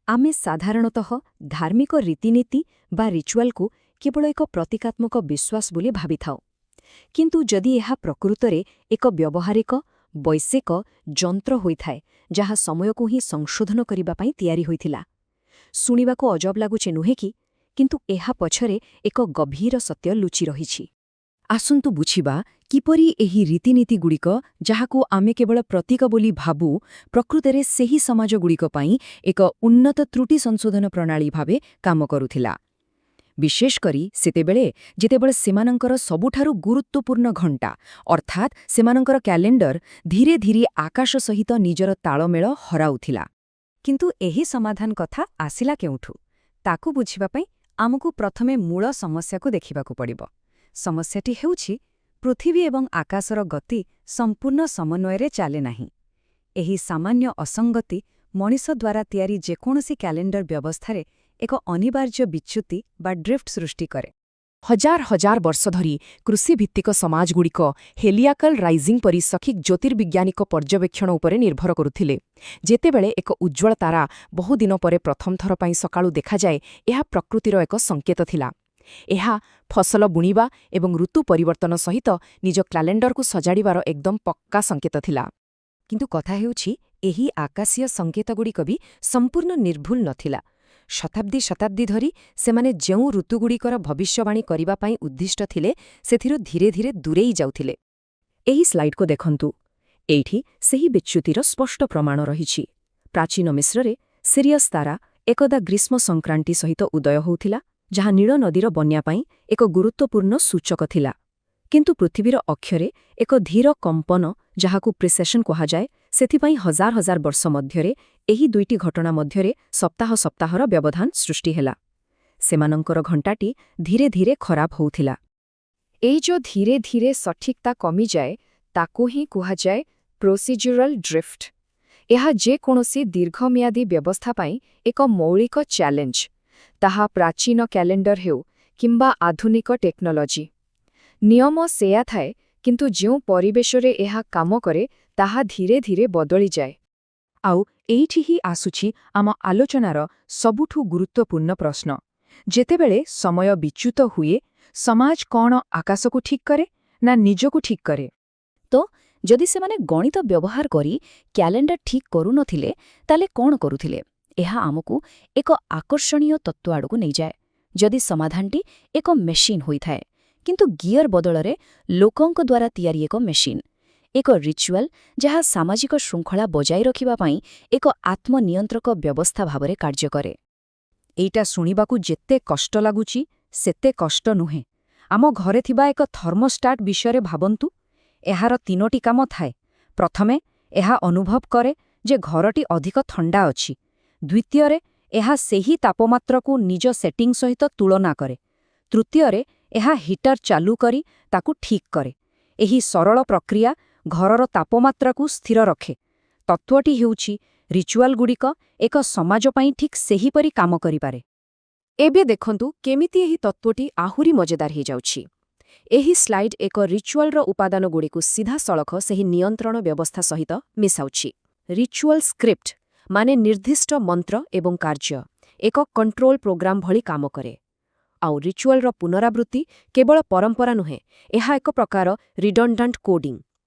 ଆମେ ସାଧାରଣତଃ ଧାର୍ମିକ ରୀତିନୀତି ବା ରିଚୁଆଲକୁ କେବଳ ଏକ ପ୍ରତୀକାତ୍ମକ ବିଶ୍ୱାସ ବୋଲି ଭାବିଥାଉ। କିନ୍ତୁ ଯଦି ଏହା ପ୍ରକୃତରେ ଏକ ବ୍ୟବହାରିକ, ବୈଷୟିକ ଯନ୍ତ୍ର ହୋଇଥାଏ, ଯାହା ସମୟକୁ ହିଁ ସଂଶୋଧନ କରିବା ପାଇଁ ତିଆରି ହୋଇଥିଲା। ଶୁଣିବାକୁ ଅଜବ ଲାଗୁଛି, ନୁହେଁ କି? କିନ୍ତୁ ଏହା ପଛରେ ଏକ ଗଭୀର ସତ୍ୟ ଲୁଚି ରହିଛି। ଆସନ୍ତୁ ବୁଝିବା କିପରି ଏହି ରୀତିନୀତିଗୁଡ଼ିକ, ଯାହାକୁ ଆମେ କେବଳ ପ୍ରତୀକ ବୋଲି ଭାବୁ, ପ୍ରକୃତରେ ସେହି ସମାଜଗୁଡ଼ିକ ପାଇଁ ଏକ ଉନ୍ନତ ତ୍ରୁଟି ସଂଶୋଧନ ପ୍ରଣାଳୀ ଭାବେ କାମ କରୁଥିଲା, ବିଶେଷ କରି ସେତେବେଳେ ଯେତେବେଳେ ସେମାନଙ୍କର ସବୁଠାରୁ ଗୁରୁତ୍ୱପୂର୍ଣ୍ଣ ଘଣ୍ଟା, ଅର୍ଥାତ୍ ସେମାନଙ୍କର କ୍ୟାଲେଣ୍ଡର, ଧୀରେ ଧୀରେ ଆକାଶ ସହିତ ନିଜର ତାଳମେଳ ହରାଉଥିଲା। କିନ୍ତୁ ଏହି ସମାଧାନ କଥା ଆସିଲା କେଉଁଠୁ, ତାକୁ ବୁଝିବା ପାଇଁ ଆମକୁ ପ୍ରଥମେ ମୂଳ ସମସ୍ୟାକୁ ଦେଖିବାକୁ ପଡ଼ିବ। ସମସ୍ୟାଟି ହେଉଛି, ପୃଥିବୀ ଏବଂ ଆକାଶର ଗତି ସମ୍ପୂର୍ଣ୍ଣ ସମନ୍ୱୟରେ ଚାଲେ ନାହିଁ। ଏହି ସାମାନ୍ୟ ଅସଙ୍ଗତି ମଣିଷ ଦ୍ୱାରା ତିଆରି ଯେକୌଣସି କ୍ୟାଲେଣ୍ଡର ବ୍ୟବସ୍ଥାରେ ଏକ ଅନିବାର୍ଯ୍ୟ ବିଚ୍ୟୁତି ବା ଡ୍ରିଫ୍ଟ ସୃଷ୍ଟି କରେ। ହଜାର ହଜାର ବର୍ଷ ଧରି କୃଷିଭିତ୍ତିକ ସମାଜଗୁଡ଼ିକ ହେଲିଆକାଲ ରାଇଜିଂ ପରି ସଠିକ୍ ଜ୍ୟୋତିର୍ବିଜ୍ଞାନିକ ପର୍ଯ୍ୟବେକ୍ଷଣ ଉପରେ ନିର୍ଭର କରୁଥିଲେ। ଯେତେବେଳେ ଏକ ଉଜ୍ଜ୍ୱଳ ତାରା ବହୁଦିନ ପରେ ପ୍ରଥମ ଥର ପାଇଁ ସକାଳୁ ଦେଖାଯାଏ, ଏହା ପ୍ରକୃତିର ଏକ ସଂକେତ ଥିଲା। ଏହା ଫସଲ ବୁଣିବା ଏବଂ ଋତୁ ପରିବର୍ତ୍ତନ ସହିତ ନିଜ କ୍ୟାଲେଣ୍ଡରକୁ ସଜାଡ଼ିବାର ଏକଦମ ପକ୍କା ସଂକେତ ଥିଲା। କିନ୍ତୁ କଥା ହେଉଛି, ଏହି ଆକାଶୀୟ ସଂକେତଗୁଡ଼ିକ ବି ସମ୍ପୂର୍ଣ୍ଣ ନିର୍ଭୁଲ ନଥିଲା। ଶତାବ୍ଦୀ ଶତାବ୍ଦୀ ଧରି ସେମାନେ ଯେଉଁ ଋତୁଗୁଡ଼ିକର ଭବିଷ୍ୟବାଣୀ କରିବା ପାଇଁ ଉଦ୍ଦିଷ୍ଟ ଥିଲେ, ସେଥିରୁ ଧୀରେ ଧୀରେ ଦୂରେଇ ଯାଉଥିଲେ। ଏହି ସ୍ଲାଇଡ୍କୁ ଦେଖନ୍ତୁ। ଏଇଠି ସେହି ବିଚ୍ୟୁତିର ସ୍ପଷ୍ଟ ପ୍ରମାଣ ରହିଛି। ପ୍ରାଚୀନ ମିଶ୍ରରେ ସିରିୟସ୍ ତାରା ଏକଦା ଗ୍ରୀଷ୍ମ ସଂକ୍ରାନ୍ତି ସହିତ ଉଦୟ ହେଉଥିଲା, ଯାହା ନୀଳ ନଦୀର ବନ୍ୟା ପାଇଁ ଏକ ଗୁରୁତ୍ୱପୂର୍ଣ୍ଣ ସୂଚକ ଥିଲା। କିନ୍ତୁ ପୃଥିବୀର ଅକ୍ଷରେ ଏକ ଧୀର କମ୍ପନ, ଯାହାକୁ ପ୍ରିସେସନ୍ କୁହାଯାଏ, ସେଥିପାଇଁ ହଜାର ହଜାର ବର୍ଷ ମଧ୍ୟରେ ଏହି ଦୁଇଟି ଘଟଣା ମଧ୍ୟରେ ସପ୍ତାହ ସପ୍ତାହର ବ୍ୟବଧାନ ସୃଷ୍ଟି ହେଲା। ସେମାନଙ୍କର ଘଣ୍ଟାଟି ଧୀରେ ଧୀରେ ଖରାପ ହେଉଥିଲା। ଏଇ ଯୋଉ ଧୀରେ ଧୀରେ ସଠିକତା କମିଯାଏ, ତାକୁ ହିଁ କୁହାଯାଏ ପ୍ରୋସିଜ୍ୟୁରାଲ ଡ୍ରିଫ୍ଟ। ଏହା ଯେକୌଣସି ଦୀର୍ଘମିଆଦୀ ବ୍ୟବସ୍ଥା ପାଇଁ ଏକ ମୌଳିକ ଚ୍ୟାଲେଞ୍ଜ, ତାହା ପ୍ରାଚୀନ କ୍ୟାଲେଣ୍ଡର ହେଉ କିମ୍ବା ଆଧୁନିକ ଟେକ୍ନୋଲୋଜି। ନିୟମ ସେୟା ଥାଏ, କିନ୍ତୁ ଯେଉଁ ପରିବେଶରେ ଏହା କାମ କରେ, ତାହା ଧୀରେ ଧୀରେ ବଦଳିଯାଏ। ଆଉ ଏଇଠି ହିଁ ଆସୁଛି ଆମ ଆଲୋଚନାର ସବୁଠୁ ଗୁରୁତ୍ୱପୂର୍ଣ୍ଣ ପ୍ରଶ୍ନ। ଯେତେବେଳେ ସମୟ ବିଚ୍ୟୁତ ହୁଏ, ସମାଜ କ'ଣ ଆକାଶକୁ ଠିକ୍ କରେ ନା ନିଜକୁ ଠିକ୍ କରେ? ତ ଯଦି ସେମାନେ ଗଣିତ ବ୍ୟବହାର କରି କ୍ୟାଲେଣ୍ଡର ଠିକ୍ କରୁନଥିଲେ, ତାହେଲେ କ'ଣ କରୁଥିଲେ? ଏହା ଆମକୁ ଏକ ଆକର୍ଷଣୀୟ ତତ୍ତ୍ୱ ଆଡ଼କୁ ନେଇଯାଏ। ଯଦି ସମାଧାନଟି ଏକ ମେସିନ୍ ହୋଇଥାଏ, କିନ୍ତୁ ଗିୟର ବଦଳରେ ଲୋକଙ୍କ ଦ୍ୱାରା ତିଆରି ଏକ ମେସିନ୍, ଏକ ରିଚୁଆଲ ଯାହା ସାମାଜିକ ଶୃଙ୍ଖଳା ବଜାୟ ରଖିବା ପାଇଁ ଏକ ଆତ୍ମନିୟନ୍ତ୍ରକ ବ୍ୟବସ୍ଥା ଭାବରେ କାର୍ଯ୍ୟ କରେ। ଏଇଟା ଶୁଣିବାକୁ ଯେତେ କଷ୍ଟ ଲାଗୁଛି, ସେତେ କଷ୍ଟ ନୁହେଁ। ଆମ ଘରେ ଥିବା ଏକ ଥର୍ମୋଷ୍ଟାଟ୍ ବିଷୟରେ ଭାବନ୍ତୁ। ଏହାର ତିନୋଟି କାମ ଥାଏ। ପ୍ରଥମେ, ଏହା ଅନୁଭବ କରେ ଯେ ଘରଟି ଅଧିକ ଥଣ୍ଡା ଅଛି। ଦ୍ୱିତୀୟରେ, ଏହା ସେହି ତାପମାତ୍ରାକୁ ନିଜ ସେଟିଂ ସହିତ ତୁଳନା କରେ। ତୃତୀୟରେ, ଏହା ହିଟର ଚାଲୁ କରି ତାକୁ ଠିକ୍ କରେ। ଏହି ସରଳ ପ୍ରକ୍ରିୟା ଘରର ତାପମାତ୍ରାକୁ ସ୍ଥିର ରଖେ। ତତ୍ତ୍ୱଟି ହେଉଛି, ରିଚୁଆଲଗୁଡ଼ିକ ଏକ ସମାଜ ପାଇଁ ଠିକ୍ ସେହିପରି କାମ କରିପାରେ। ଏବେ ଦେଖନ୍ତୁ କେମିତି ଏହି ତତ୍ତ୍ୱଟି ଆହୁରି ମଜେଦାର ହେଇଯାଉଛି। ଏହି ସ୍ଲାଇଡ୍ ଏକ ରିଚୁଆଲର ଉପାଦାନଗୁଡ଼ିକୁ ସିଧାସଳଖ ସେହି ନିୟନ୍ତ୍ରଣ ବ୍ୟବସ୍ଥା ସହିତ ମିଶାଉଛି। ରିଚୁଆଲ ସ୍କ୍ରିପ୍ଟ, ମାନେ ନିର୍ଦ୍ଦିଷ୍ଟ ମନ୍ତ୍ର ଏବଂ କାର୍ଯ୍ୟ, ଏକ କଣ୍ଟ୍ରୋଲ ପ୍ରୋଗ୍ରାମ ଭଳି କାମ କରେ। ଆଉ ରିଚୁଆଲର ପୁନରାବୃତ୍ତି କେବଳ ପରମ୍ପରା ନୁହେଁ, ଏହା ଏକ ପ୍ରକାର ରିଡଣ୍ଡାଣ୍ଟ କୋଡିଂ।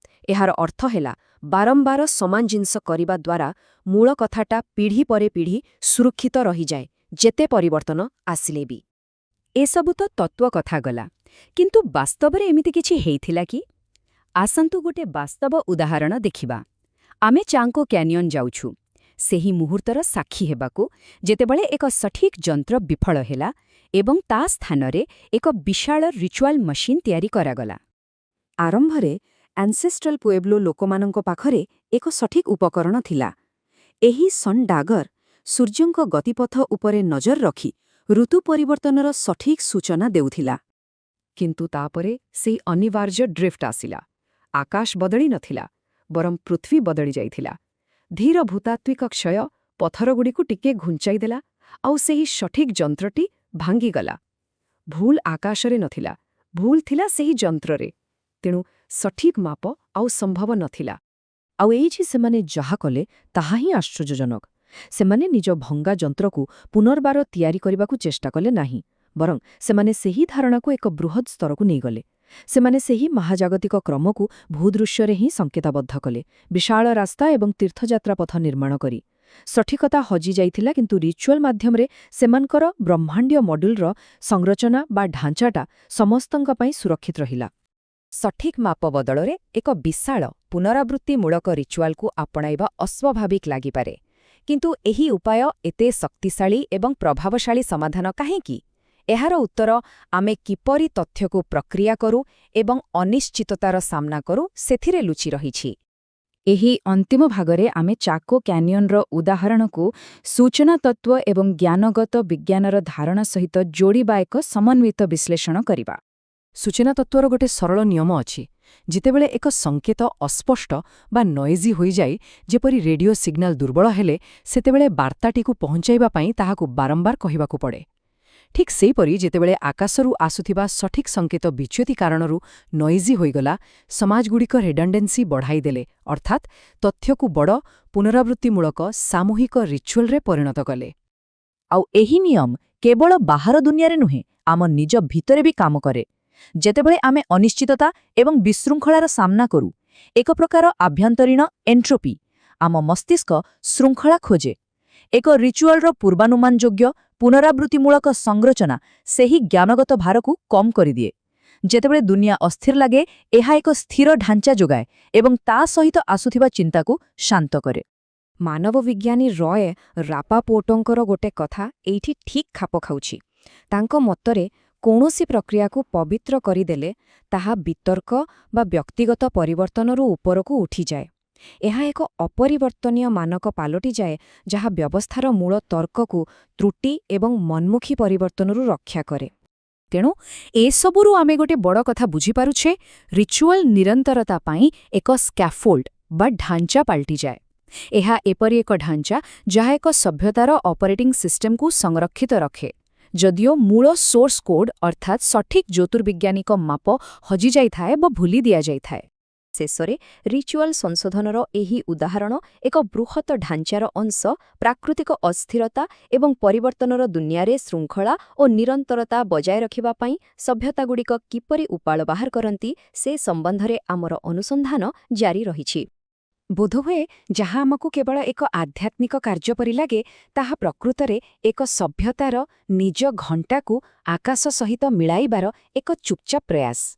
ଏହାର ଅର୍ଥ ହେଲା, ବାରମ୍ବାର ସମାନ ଜିନିଷ କରିବା ଦ୍ୱାରା ମୂଳ କଥାଟା ପିଢ଼ି ପରେ ପିଢ଼ି ସୁରକ୍ଷିତ ରହିଯାଏ, ଯେତେ ପରିବର୍ତ୍ତନ ଆସିଲେ ବି। ଏସବୁ ତ ତତ୍ତ୍ୱ କଥା ଗଲା, କିନ୍ତୁ ବାସ୍ତବରେ ଏମିତି କିଛି ହେଇଥିଲା କି? ଆସନ୍ତୁ ଗୋଟେ ବାସ୍ତବ ଉଦାହରଣ ଦେଖିବା। ଆମେ ଚାଙ୍କୋ କ୍ୟାନିୟନ ଯାଉଛୁ ସେହି ମୁହୂର୍ତ୍ତର ସାକ୍ଷୀ ହେବାକୁ, ଯେତେବେଳେ ଏକ ସଠିକ୍ ଯନ୍ତ୍ର ବିଫଳ ହେଲା ଏବଂ ତା ସ୍ଥାନରେ ଏକ ବିଶାଳ ରିଚୁଆଲ ମେସିନ୍ ତିଆରି କରାଗଲା। ଆରମ୍ଭରେ ଆନସେଷ୍ଟ୍ରାଲ ପୁଏବ୍ଲୋ ଲୋକମାନଙ୍କ ପାଖରେ ଏକ ସଠିକ୍ ଉପକରଣ ଥିଲା। ଏହି ସନ୍ ଡାଗର ସୂର୍ଯ୍ୟଙ୍କ ଗତିପଥ ଉପରେ ନଜର ରଖି ଋତୁ ପରିବର୍ତ୍ତନର ସଠିକ୍ ସୂଚନା ଦେଉଥିଲା। କିନ୍ତୁ ତାପରେ ସେଇ ଅନିବାର୍ଯ୍ୟ ଡ୍ରିଫ୍ଟ ଆସିଲା। ଆକାଶ ବଦଳି ନଥିଲା, ବରଂ ପୃଥ୍ୱୀ ବଦଳି ଯାଇଥିଲା। ଧୀର ଭୂତାତ୍ତ୍ୱିକ କ୍ଷୟ ପଥରଗୁଡ଼ିକୁ ଟିକେ ଘୁଞ୍ଚାଇଦେଲା ଆଉ ସେହି ସଠିକ୍ ଯନ୍ତ୍ରଟି ଭାଙ୍ଗିଗଲା। ଭୁଲ ଆକାଶରେ ନଥିଲା, ଭୁଲ ଥିଲା ସେହି ଯନ୍ତ୍ରରେ। ତେଣୁ ସଠିକ୍ ମାପ ଆଉ ସମ୍ଭବ ନଥିଲା। ଆଉ ଏଇଠି ସେମାନେ ଯାହା କଲେ, ତାହା ହିଁ ଆଶ୍ଚର୍ଯ୍ୟଜନକ। ସେମାନେ ନିଜ ଭଙ୍ଗା ଯନ୍ତ୍ରକୁ ପୁନର୍ବାର ତିଆରି କରିବାକୁ ଚେଷ୍ଟା କଲେ ନାହିଁ, ବରଂ ସେମାନେ ସେହି ଧାରଣାକୁ ଏକ ବୃହତ୍ ସ୍ତରକୁ ନେଇଗଲେ। ସେମାନେ ସେହି ମହାଜାଗତିକ କ୍ରମକୁ ଭୂଦୃଶ୍ୟରେ ହିଁ ସଂକେତବଦ୍ଧ କଲେ, ବିଶାଳ ରାସ୍ତା ଏବଂ ତୀର୍ଥଯାତ୍ରା ପଥ ନିର୍ମାଣ କରି। ସଠିକତା ହଜିଯାଇଥିଲା, କିନ୍ତୁ ରିଚୁଆଲ ମାଧ୍ୟମରେ ସେମାନଙ୍କର ବ୍ରହ୍ମାଣ୍ଡୀୟ ମଡେଲର ସଂରଚନା ବା ଢାଞ୍ଚାଟା ସମସ୍ତଙ୍କ ପାଇଁ ସୁରକ୍ଷିତ ରହିଲା। ସଠିକ୍ ମାପ ବଦଳରେ ଏକ ବିଶାଳ ପୁନରାବୃତ୍ତିମୂଳକ ରିଚୁଆଲକୁ ଆପଣାଇବା ଅସ୍ୱାଭାବିକ ଲାଗିପାରେ। କିନ୍ତୁ ଏହି ଉପାୟ ଏତେ ଶକ୍ତିଶାଳୀ ଏବଂ ପ୍ରଭାବଶାଳୀ ସମାଧାନ କାହିଁକି? ଏହାର ଉତ୍ତର ଆମେ କିପରି ତଥ୍ୟକୁ ପ୍ରକ୍ରିୟା କରୁ ଏବଂ ଅନିଶ୍ଚିତତାର ସାମ୍ନା କରୁ, ସେଥିରେ ଲୁଚି ରହିଛି। ଏହି ଅନ୍ତିମ ଭାଗରେ ଆମେ ଚାକୋ କ୍ୟାନିୟନର ଉଦାହରଣକୁ ସୂଚନା ତତ୍ତ୍ୱ ଏବଂ ଜ୍ଞାନଗତ ବିଜ୍ଞାନର ଧାରଣା ସହିତ ଯୋଡ଼ିବା ଏକ ସମନ୍ୱିତ ବିଶ୍ଳେଷଣ କରିବା। ସୂଚନା ତତ୍ତ୍ୱର ଗୋଟେ ସରଳ ନିୟମ ଅଛି। ଯେତେବେଳେ ଏକ ସଂକେତ ଅସ୍ପଷ୍ଟ ବା ନଏଜି ହୋଇଯାଏ, ଯେପରି ରେଡିଓ ସିଗ୍ନାଲ ଦୁର୍ବଳ ହେଲେ, ସେତେବେଳେ ବାର୍ତ୍ତାଟିକୁ ପହଞ୍ଚାଇବା ପାଇଁ ତାହାକୁ ବାରମ୍ବାର କହିବାକୁ ପଡ଼େ। ଠିକ୍ ସେହିପରି ଯେତେବେଳେ ଆକାଶରୁ ଆସୁଥିବା ସଠିକ୍ ସଂକେତ ବିଚ୍ୟୁତି କାରଣରୁ ନଏଜି ହୋଇଗଲା, ସମାଜଗୁଡ଼ିକ ରିଡଣ୍ଡେନ୍ସି ବଢ଼ାଇଦେଲେ, ଅର୍ଥାତ୍ ତଥ୍ୟକୁ ବଡ଼ ପୁନରାବୃତ୍ତିମୂଳକ ସାମୂହିକ ରିଚୁଆଲରେ ପରିଣତ କଲେ। ଆଉ ଏହି ନିୟମ କେବଳ ବାହାର ଦୁନିଆରେ ନୁହେଁ, ଆମ ନିଜ ଭିତରେ ବି କାମ କରେ। ଯେତେବେଳେ ଆମେ ଅନିଶ୍ଚିତତା ଏବଂ ବିଶୃଙ୍ଖଳାର ସାମ୍ନା କରୁ, ଏକ ପ୍ରକାର ଆଭ୍ୟନ୍ତରୀଣ ଏଣ୍ଟ୍ରୋପି, ଆମ ମସ୍ତିଷ୍କ ଶୃଙ୍ଖଳା ଖୋଜେ। ଏକ ରିଚୁଆଲର ପୂର୍ବାନୁମାନଯୋଗ୍ୟ ପୁନରାବୃତ୍ତିମୂଳକ ସଂରଚନା ସେହି ଜ୍ଞାନଗତ ଭାରକୁ କମ୍ କରିଦିଏ। ଯେତେବେଳେ ଦୁନିଆ ଅସ୍ଥିର ଲାଗେ, ଏହା ଏକ ସ୍ଥିର ଢାଞ୍ଚା ଯୋଗାଏ ଏବଂ ତା ସହିତ ଆସୁଥିବା ଚିନ୍ତାକୁ ଶାନ୍ତ କରେ। ମାନବ ବିଜ୍ଞାନୀ ରୟ ରାପାପୋର୍ଟଙ୍କର ଗୋଟେ କଥା ଏଇଠି ଠିକ୍ ଖାପ ଖାଉଛି। ତାଙ୍କ ମତରେ କୌଣସି ପ୍ରକ୍ରିୟାକୁ ପବିତ୍ର କରିଦେଲେ ତାହା ବିତର୍କ ବା ବ୍ୟକ୍ତିଗତ ପରିବର୍ତ୍ତନରୁ ଉପରକୁ ଉଠିଯାଏ। ଏହା ଏକ ଅପରିବର୍ତ୍ତନୀୟ ମାନକ ପାଲଟିଯାଏ, ଯାହା ବ୍ୟବସ୍ଥାର ମୂଳ ତର୍କକୁ ତ୍ରୁଟି ଏବଂ ମନମୁଖୀ ପରିବର୍ତ୍ତନରୁ ରକ୍ଷା କରେ। ତେଣୁ ଏସବୁରୁ ଆମେ ଗୋଟେ ବଡ଼ କଥା ବୁଝିପାରୁଛେ, ରିଚୁଆଲ ନିରନ୍ତରତା ପାଇଁ ଏକ ସ୍କାଫୋଲ୍ଡ ବା ଢାଞ୍ଚା ପାଲଟିଯାଏ। ଏହା ଏପରି ଏକ ଢାଞ୍ଚା ଯାହା ଏକ ସଭ୍ୟତାର ଅପରେଟିଂ ସିଷ୍ଟମକୁ ସଂରକ୍ଷିତ ରଖେ, ଯଦିଓ ମୂଳ ସୋର୍ସ କୋଡ୍ ଅର୍ଥାତ୍ ସଠିକ୍ ଜ୍ୟୋତିର୍ବିଜ୍ଞାନିକ ମାପ ହଜିଯାଇଥାଏ ବା ଭୁଲି ଦିଆଯାଇଥାଏ। ଶେଷରେ ରିଚୁଆଲ ସଂଶୋଧନର ଏହି ଉଦାହରଣ ଏକ ବୃହତ ଢାଞ୍ଚାର ଅଂଶ। ପ୍ରାକୃତିକ ଅସ୍ଥିରତା ଏବଂ ପରିବର୍ତ୍ତନର ଦୁନିଆରେ ଶୃଙ୍ଖଳା ଓ ନିରନ୍ତରତା ବଜାୟ ରଖିବା ପାଇଁ ସଭ୍ୟତାଗୁଡ଼ିକ କିପରି ଉପାୟ ବାହାର କରନ୍ତି, ସେ ସମ୍ବନ୍ଧରେ ଆମର ଅନୁସନ୍ଧାନ ଜାରି ରହିଛି। ବୋଧହୁଏ ଯାହା ଆମକୁ କେବଳ ଏକ ଆଧ୍ୟାତ୍ମିକ କାର୍ଯ୍ୟ ପରି ଲାଗେ, ତାହା ପ୍ରକୃତରେ ଏକ ସଭ୍ୟତାର ନିଜ ଘଣ୍ଟାକୁ ଆକାଶ ସହିତ ମିଳାଇବାର ଏକ ଚୁପଚାପ ପ୍ରୟାସ।